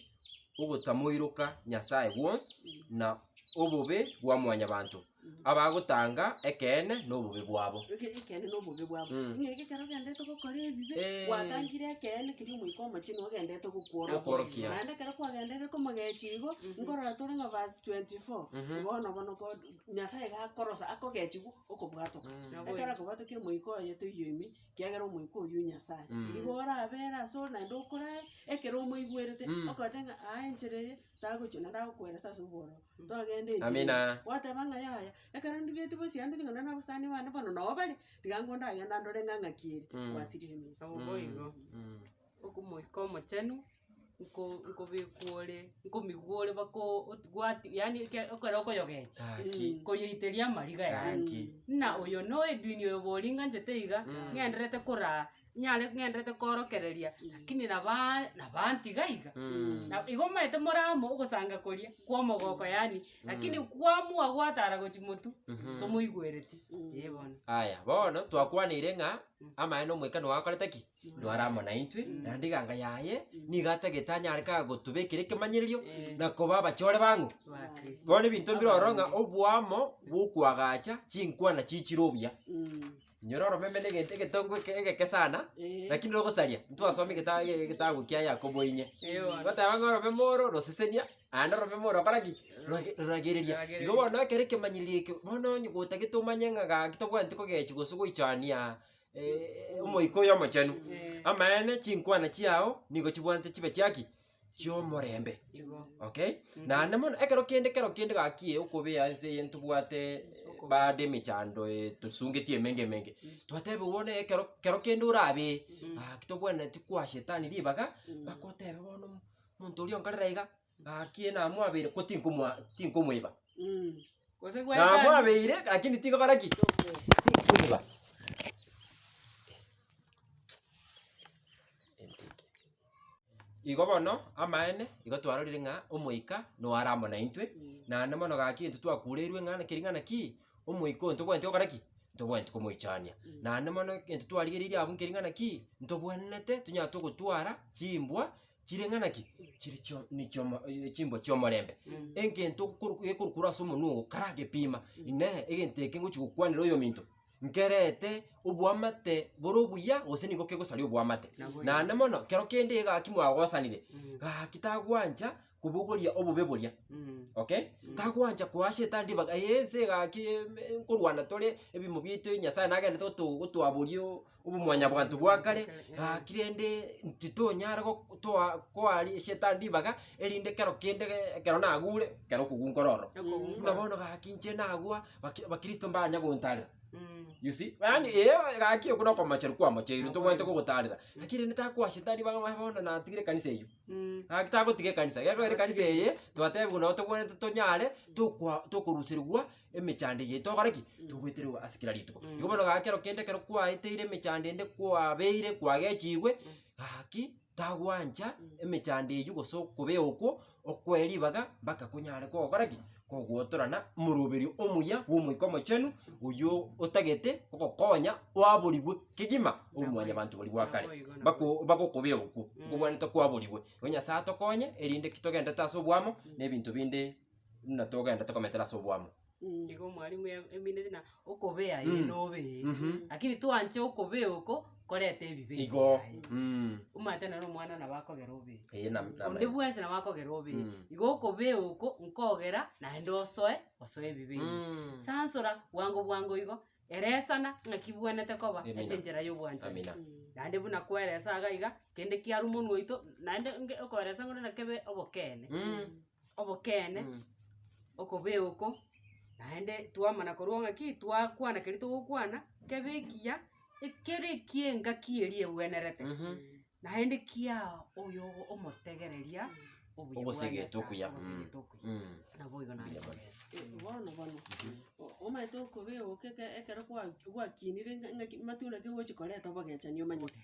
ogotamoiroka Nyasae gwonsi na obobe bwa mwanyabanto, abagotanga ekeene na obobe bwabo. Eke- ekeene na obobe bwabo. Ng'a eke ekero ogendete gokora ebibe, Eh. gwatangire ekeene keria omoika omochenu ogendete gokworokia. Gokworokia. Naende ekero kwagenderire komogecha igo, nkorora tore ng'a verse 24, bono bono God Nyasaye iga akorosa akogechigwa okobwatoka. Ekero akobwatokire omoika oye toiyo ime, ekiagera omoika oyio o Nyasaye. Igo orabere asore naende okorae, ekero omoigwerete, okoete ng'a aa enchera eye, tagochia naende agokoeresa ase obwororo, togenda enchera eye. Amina. Gwateba ng'a yaya, ekero ndigeti bosio ande ng'a na abasani bane bono noo bare, tiga ngonde agenda ndore ng'a ng'aki ere, gwasirire emesi. Nabo boigo, okomoika omochenu, nko nkobekwa ore, nkomigwa ore baka ot gwati yaani eke ekero okoyogecha, Gaki. koyoiteria amariga yaani, Gaki. buna oyo no Edwin oyo boringa nchete iga, ng'endererete koraa. Nyare ng'enderete koorokereria, lakini nabaa nabantiga iga. Na igo omanyete more amo ogosanga koria kwa omogoko yaani, lakini kwamua gwatara gochia motwe, tomoigwereti, eh bono. Aya, bono twakwaneire ng'a amaene omoika nigo akorete ki? Nigo are amo naintwe, naende eganga yaye nigo atagete anyare kagotobekera ekemanyererio na koba abachore bang'o. Ba Kristo. Bono ebinto mbire ororo ng'a oboamo bwokoagacha chinkwana chichire obuya. Inyora oromeme na egento egetongo eke egeke sana, lakini rogosaria, ntwasoma egeta egetabu kia Yakobo inye. Goteba ng'a oromeme oro rosesenia, naende oromeme oro rokora ki? Rorage roragereria. Igo bono ekero ekemanyererio eke, bono onye gotagete omanye ng'a gaki tobwenereti kogechia gose goichania omoika oyo omochenu, amaene chinkwana chiago nigo chibwenerete chibe chiaki? Chiomorembe, okay. Naende mono ekero kende kero kende gaki okobea ense eye ntobwate bado emechando tosungetie emenge emenge, twatebiwa bono ekero kero kende orabee gaki tobwenereti koa shetani ribaga, mpaka otebe bono omonto oria onkorera iga, gaki namwabeire ko tinkomoa tinkomoiba. Gose gwetania. Namwabeire lakini tingokora ki? Tinkoiba. Igo bono, amaene, igo twarorire ng'a omoika noare amo naintwe, naende mono gaki intwe twakureirwe ng'a keri ng'a naki, omoika oyo ntobwenereti gokora ki? Ntobwenereti komoichania. Naende mono egento twarigereirie abwo nkeri ng'a naki, ntobwenerete tonyare togotwara chimbwa chire ng'a naki, chire chio ni chiomo chimbwa chiomorembe. Egento okoru gekorwa ase omonwa ogo karagepima, inee, egento eke ngochi gokwanera oyominto. Nkerete oboamate bore obuya gose nigo kegosaria oboamate. Naende mono kero kende egaki mwagosanire, gaki tagwancha kobogoria obobe boria, okay, tagwancha koa shetani ribaga eh ense egaki nkorwana tore ebimo biaito nyasaye nagenderete goto gotwaboria obomwanyabanto bwa kare, gaki rende titonyara gotoa koa shetani ribaga erinde kero kende ekero nagure, ekero okogwa nkoro ororo. Buna bono gaki inche nagwa. Baki abakristo mbanya gontarera, you see, yaani eh gaki okwo nokomocherwa kwamocheirwe ntobwenerete kogotarera, lakini rende takoa shetani ribaga ng'a bono natigire ekanisa eywo, gaki tagotiga ekanisa, gekogera ekanisa eye, twatebiwa nabo tobwenerete tonyare tokwa tokoruserigwa emechando eye tokore ki? Togoeterwa ase kera rituko. Igo bono gaki kero kende ekero kwaeteire emechando ende kwabeire kwagechigwe, gaki tagwancha emechando eywo gose okobea okwo, okoe ribaga mpaka konyare kogokora ki? Kogwotorana omoroberio omuya bw'Omoika Omochenu, oywo otagete kogokonya oaborigwe kegima obomwanyabanto boria bwa kare, mpaka mpaka okobea okwo, nkobwenerete kwaborigwe. Igo Nyasaye atokonye, erinde ki togenderete ase oboamo, na ebinto binde buna togenderete komentera ase oboamo. Igo omwalimu emineti na okobea eye nobee, lakini twanche okobea oko koreta ebibe Igo omanyete nere omwana nabo akogera obee, Eye nam- nam- onde bwensi nabo akogera obee, igo okobea oko nkogera naende osoe osoe ebibe ime. Sansora bwango bwango igo, eresana ng'aki bwenerete koba Amina. ase enchera ya obwanchani. Amina. Naende buna kweresa iga iga, kende kiarwa monwe oito, naende nge okoeresa ng'ore nakebe obokeene. Obokeene, okobea oko, naende twamana korwa ng'aki twakwana keria togokwana, kebe ekiya, ekere ekia engaki eria ebwenerete, naende kiaa oyo omotegereria obuya bwa Ogosegeta Nyasaye, okuya. ogosegeta okuya. Nabo igo naye koreta. Bono bono, omanyete okobea oko eke ekero kwa gwakinire ng'a ng'aki matunda ki ogochi koreta obogechani omanyete.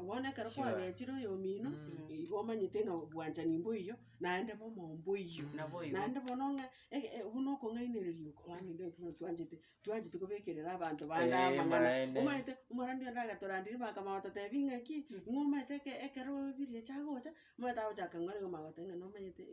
Bono ekero Sure. kwagechire oyomino, igo omanyete ng'a bwanchani mboiyo, naende bomo mboiyo. Naboigo. Naende bono ng'a ege buna okong'ainereria oko baminto ekero twanchete, twanchete kobekerera abanto bande Eh, amang'ana. maene. Omanyete, omorandi onde agatoranderia bakamanya gototebi ng'aki, ng'a omanyete eke ekero biriacha agocha, omanyete agochaka ng'ora igo omanya goteba ng'a nomanyete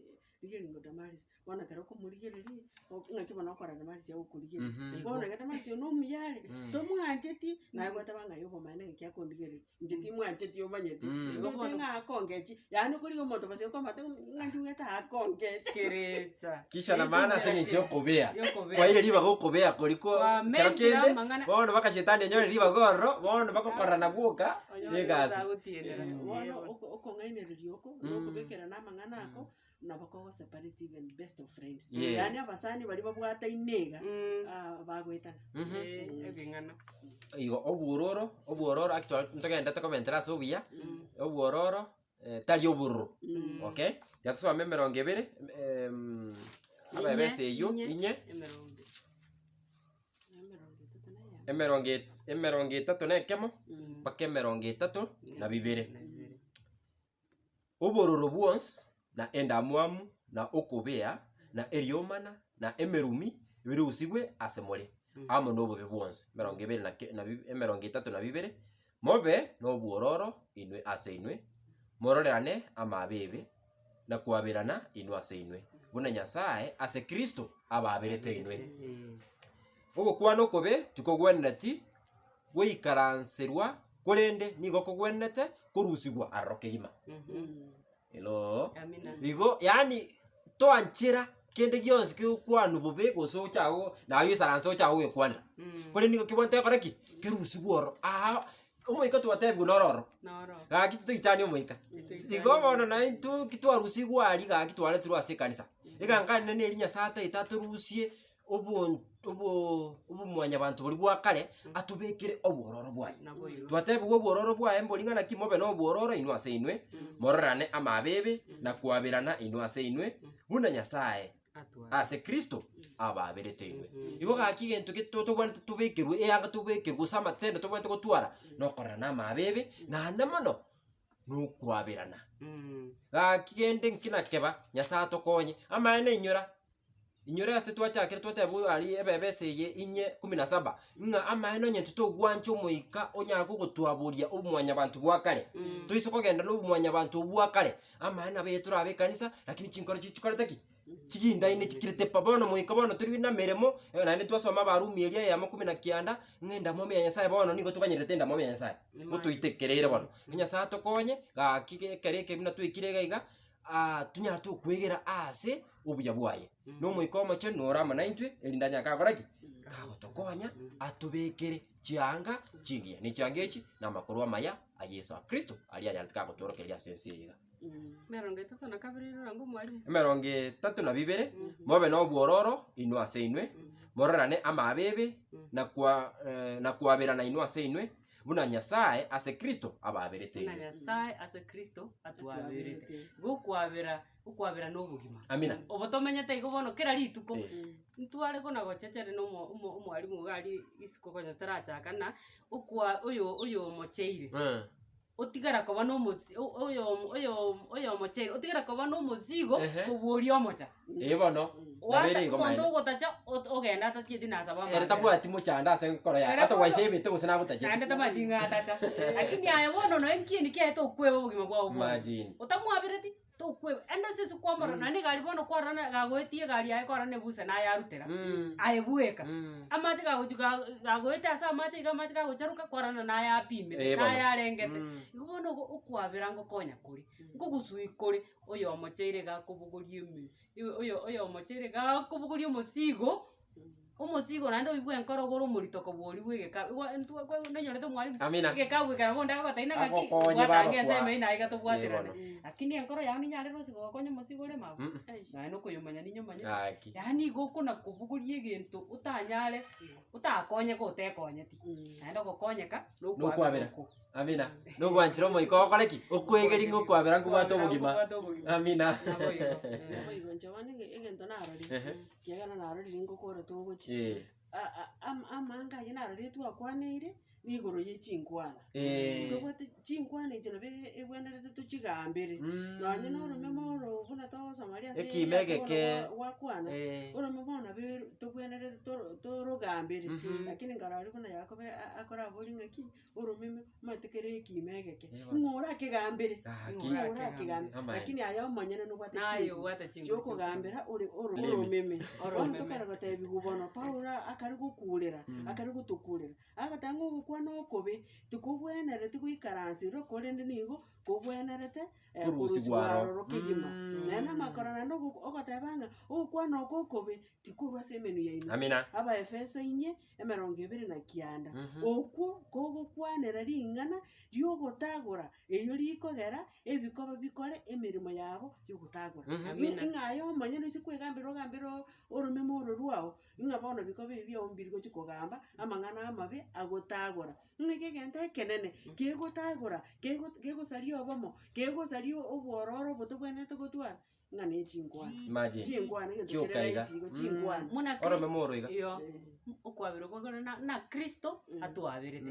rigereria ngo Damaris, bono ekero okomorigereria, ng'aki bono okora Damaris agokorigereria. Bono iga Damaris oyo nomuya are, tomwancheti, naye gwateba ng'a aye obomaene ng'aki akondigereria, inche timwancheti omanyete, ndoche ng'a akongechi, yaani okorigia omonto gose okomata ng'a nchigwete akongechi. Kerecha. Kisha na maana ase eng'encho ya okobea. Yokobea. Kwaire ribaga okobea koria ko kero Kwamentire kende, amang'ana. bono mpaka shetani onyore ribaga ororo, bono bagokorana gwoka, Onyore egasi. agotienera. Bono oko- okong'ainereria oko, na okobekerana amang'ana ako, nabo kogo separate even best of friends. Yes. Yaani abasani baria babwataine iga, ah, bagoetana. Eh, ebing'ana. Igo obwororo, obwororo actually ntogenderete komentera ase obuya, obwororo tari obororo, okay. Tiga tosome emerongo ebere abebesa eywo inye, Emerongo. Emerongo etato na eyemo. emerongo. Emerongo etato na ekemo, mpaka emerongo etato na bibere. Obororo bwonsi, na endamwamu, na okobea, na eriomana, na emerumi, birusigwe ase more, amo nobobe bwonsi. Emerongo ebere na ke- na bi- emerongo etato na bibere, mobe nobwororo inwe ase inwe, mororerane amabeebe, na kwaberana inwe ase inwe, buna Nyasae ase Kristo ababerete inwe. Ogokwana okobe tikogwenereti goikaranserwa, korende nigo kogwenerete korusigwa aroro kegima. Hello. Amina. Igo yaani toanchera kende gionsi kegokwanwa bobe gose ocha go naye oisaranse ocha gogekwanera. Korende nigo kebwate gokora ki? Kerusigwe ororo aa omoika twatebiwe noro ororo. Noro. Gaki titoichani omoika. Igo bono naintwe ki twarusigwe aria gaki twaretirwe ase ekanisa. Eganka nene neri Nyasaye ataete atorusie obon obo obomwanyabanto boria bwa kare, atobekere obwororo bwaye. Naboigo. Twatebigwe obwororo bwaye mbori ng'a naki mobe nobwororo inwe ase inwe, mororane amabeebe, na kwaberana inwe ase inwe, buna Nyasaye Atware. ase Kristo ababerete inwe. Igo gaki egento geto tobwenerete tobekerwe eanga tobekerwe gose amatendo tobwenerete gotwara, nokororana amabeebe, naende mono, nokwaberana. Gaki kende nki nakeba, Nyasaye atokonye, amaene inyora, Inyora ase twachakire twateba oyo aria ebebe ase eye inye kumi na saba, ng'a amaene onye intwe togwancha omoika onyare kogotwaboria obomwanyabanto bwa kare, toise kogenda na obomwanyabanto obwo bwa kare, amaene nabo eye torabe ekanisa, lakini chinkoro chiria chikorete ki? Chigindaine chikirete pa. Bono moika bono tori na emeremo, naende twasoma abarumi eria eyemo kumi na kianda, ng'a endamwamu ya Nyasaye bono nigo toganyerete endamwamu ya Nyasaye, gotoitekereire bono. Nyasaye atokonye, gaki ekero eke buna twaikire iga iga. tonyare tokwegera ase obuya bwaye, na Omoika Omochenu noro amo naintwe, erinde anyare kagokora ki? Kagotokonya atobekere chianga chingiya, ne chianga echi na amakorwa amaya a Yeso Kristo aria anyarete kagotworokereria ase ense eye iga. Emerongo etato na kabere irora ng'a omwalimu. Emerongo etato na bibere, mobe na obwororo inwe ase inwe, mororane amabeebe, na kwa na kwaberana inwe ase inwe, Buna Nyasae ase Kristo ababerete Buna inwe. Nyasae ase Kristo atwaberete. Igo okwabera, okwabera na obogima. Amina. Obo tomenyete igo bono kera rituko, Eh. ntware kona gochechera na omo omo omwalimu iga aria isiko konya tarachaka ng'a, okwa oyo oyo omocheire, Eh. otigara koba na omosi o- oyo oyo oyo omocheire, otigara koba na omozigo Ehe. kobua oria omocha. Eh bono, Wata nabere igo omonto maene. ogotacha ot- ogenda atachieti nasaba Ere amabera. tabwati mochando ase enkoro yaye, Ere ata bono gwaisa ebete gose nagotachete. naende tamanyeti ng'a atacha. Lakini aye bono noe nkieni kiaye tokweba obogima bwao bwonsi. Imagine. Otamwabereti, tokweba. Ende ase ase kwamorora, naende egari bono kwarora na gagoetia egari yaye kwarora na ebusa naye arutera, aye bweka. Amache gagochi ga- gagoeta ase amache iga amache gagocharuka, kwarora na naye apimete, Eh, bono. naye arengete. Igo bono ogo okwabera ngokonya kore, nkogusui kore, oyo omocheire iga akobogoria eme oyo oyo omocheire iga akobogoria omosigo, omosigo naende oywo bwa enkoro gore omorito kobua oria bwa egekabu igo intwe kwe nonyorete omwalimu, Amina. egekabu ekero bono ndagogotebia ng'a naki, Agokonye bwatanga bagokwa. ensemo eywo naye iga Eh, tobwaterane. bono. Lakini enkoro yao ninyarire ase gogokonya omosigo ore mabu, Mm. naye nokoyomanya ninyomanyete. Gaki. Yaani igo okona kobogoria egento otanyare otakonyeke otekonyeti, naende ogokonyeka Nokwabera. nokwabera oko. Amina. Nogwanchera omoika ogokora ki? Okwegeri ng'a okwabera nkobwate obogima. Nkobwate obogima. Amina. Nabo igo. Nabo igo inche bono ege- egento narorire, Ehe. kiagera narorire ngokora togochia, Eh. a- a- ama- amanga aywo narorire twakwaneire, nigoro ye chinkwana. Eh. Tobwate chinkwana echi nabo e- ebwenerete tochigambere, nonye na oromeme oro buna togosoma riria ase Ekima ase bono egeke. gwa- gwakwana, Eh. oromeme bono nabo tobwenerete toro torogambere, lakini nkarora buna Yakobo a- akoraboria ng'aki, oromeme omanyete kere ekiima egeke, ng'o orakegambere, Gaki. ng'o orakegambere, Amaene. lakini aye omonyene nobwate Naye chinguru obwate chinguru chiokogambera ore oro Oromeme. oromeme. Bono Oromeme. tokare gotebiwa bono Paulo akare gokurera, akare gotokurera, agoteba ng'a ogokwana okobe, tikobwenereti goikaranserwa korende nigo kobwenerete Korusigwa korusigwa aro. aroro kegima. Naende amakoro naende ogo ogoteba ng'a ogokwana oko okobe, tikorwa ase emenwa yaino. Amina. Abaefeso inye, emerongo ebere na kianda, okwo kogokwanera ring'ana ri'ogotagora, erio rikogera ebikoba bikore emeremo yabo y'ogotagora. Amina. Ng'a aye omonyene ase kwegambera ogambere oromeme oro rwao, ng'a bono bikoba ebi biao mbiri gochia kogamba amang'ana amabe agotagora. Ng'a eke egento ekenene, kegotagora, kego kegosaria obomo, kegosaria obwororo obo tobwenerete gotwara, ng'a ne chinkwana. Imagine. Chinkwana egento kere Chioka iga. rahisi igo, chinkwana. Muna Oromeme oro iga. Iyo. Okwabera okwo ekero na na kristo atwaberete.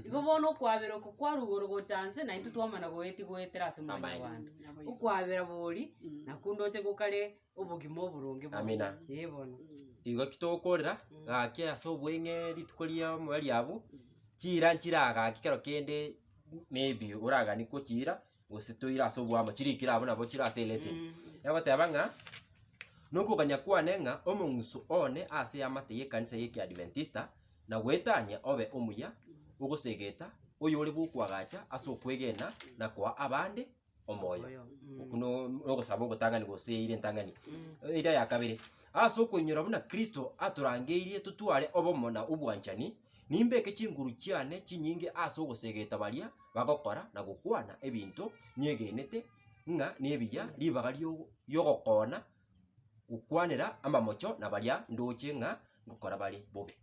Igo bono okwabera oko kwarwa igoro gocha nse, naintwe twamana goetia goetera ase mwanyabanto. Okwabera boria, nakwo ndoche gokare obogima oboronge bono. Amina. Eh bono. Igo ki togokorera, gaki ase obweng'e rituko ria omoerio abwo, chiira nchiragaki kero kende maybe oraganie kochiira, gose toire ase oboamo chirikire abwo nabo chire ase eleseni. Egoteba ng'a, nokogania kwane ng'a omong'uso one ase eamate y'ekanisa y'ekiadventista, na goetania obe omuya, ogosegeta, oyore bw'okoagacha ase okwegena na koa abande omoyo. Okwo no nogosaba ogotang'ani gose eira entang'ani. Eira ya kabere, ase okoinyora buna Kristo atorangeirie totware obomo na obwanchani, nimbeke chinguru chiane chinyinge ase ogosegeta baria bagokora na gokwana ebinto nyegenete ng'a nebiya ribaga rio riogokona gokwanera amamocho na baria ndoche ng'a ngokora bare bobe.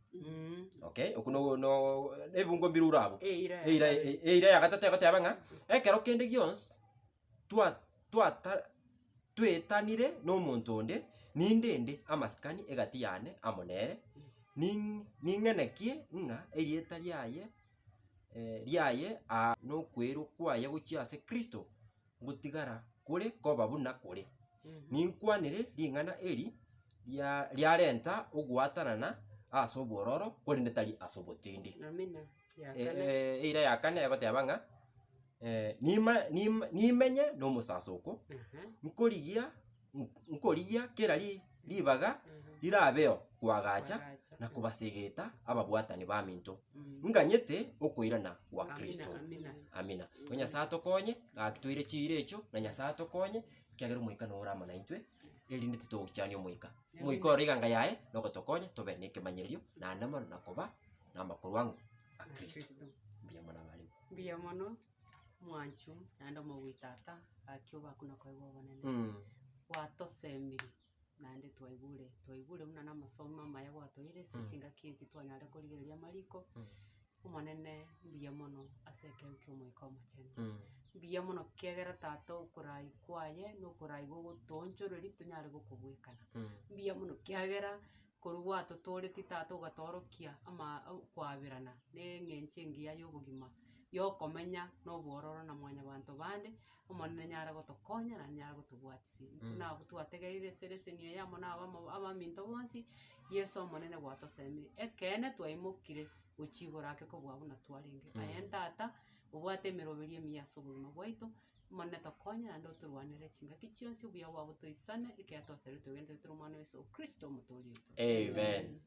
Okay, okwo no no ebungo mbire ore abwo. Eira ya Eira eira ya gatato egoteba ng'a, ekero kende gionsi twa twata twetanire na omonto onde, nindende amasikani egati yane amo nere, ning ning'enekie ng'a erieta riaye riaye aa nokwerwa kwaye gochia ase Kristo, ngotigara kore koba buna kore. Ninkwanere ring'ana eri ria riarenta ogoatanana ase obwororo, korende tari ase obotindi. Amina. Ya kane. Eira ya kane egoteba ng'a nima nima nimenye na omosasoko, nkorigia nkorigia kera ri ribaga rirabeo koagacha na kobasegeta ababwatani baminto, nganyete okoirana gwa Kristo. Amina. Igo Nyasae atokonye, gaki toire chiira echio, na Nyasae atokonye, ekiagera omoika noro amo naintwe, erinde titogochania omoika. Omoika ore eganga yaye, nogotokonya tobe na ekemanyererio, naende mono na koba na amakorwa ang'o? A Kristo. Mbuya mono abarimu. Mbuya mono. Omwanchu naende omogwi tata, gaki obakwe na koegwa obonene, gwatosemiri naende twaigure, twaigure buna na amasomo amaya gwatoeire ase chingaki echi twanyare korigereria amariko, omonene mbuya mono ase ekeegwa kia omoika omochenu. Mbuya mono ekiagera tata okorai kwaye na okorai gogotoonchoreria tonyare gokobwekana. Mbuya mono ekiagera korwa gwatotoretie tata ogatoorokia ama okwaberana na eng'encho engiya ya obogima, ya okomenya na obwororo na mwanyabanto bande, Omonene nyare gotokonya naende nyare gotobwatisia. Intwe nabwo twategereire ase eleseni eye amo na abamo abaminto bonsi, Yeso omonene gwatosemire, ekeene twaimokire gochia igoro ake kobua buna twarenge. Aye ntata, obwate emeroberio emiya ase obogima bwaito, Omonene tokonye naende otorwanere chingaki chionsi obuya bwabo toisane, ekiagera twasabeire twegenete tore Omwana o Yeso Kristo omotoori oito. Amen.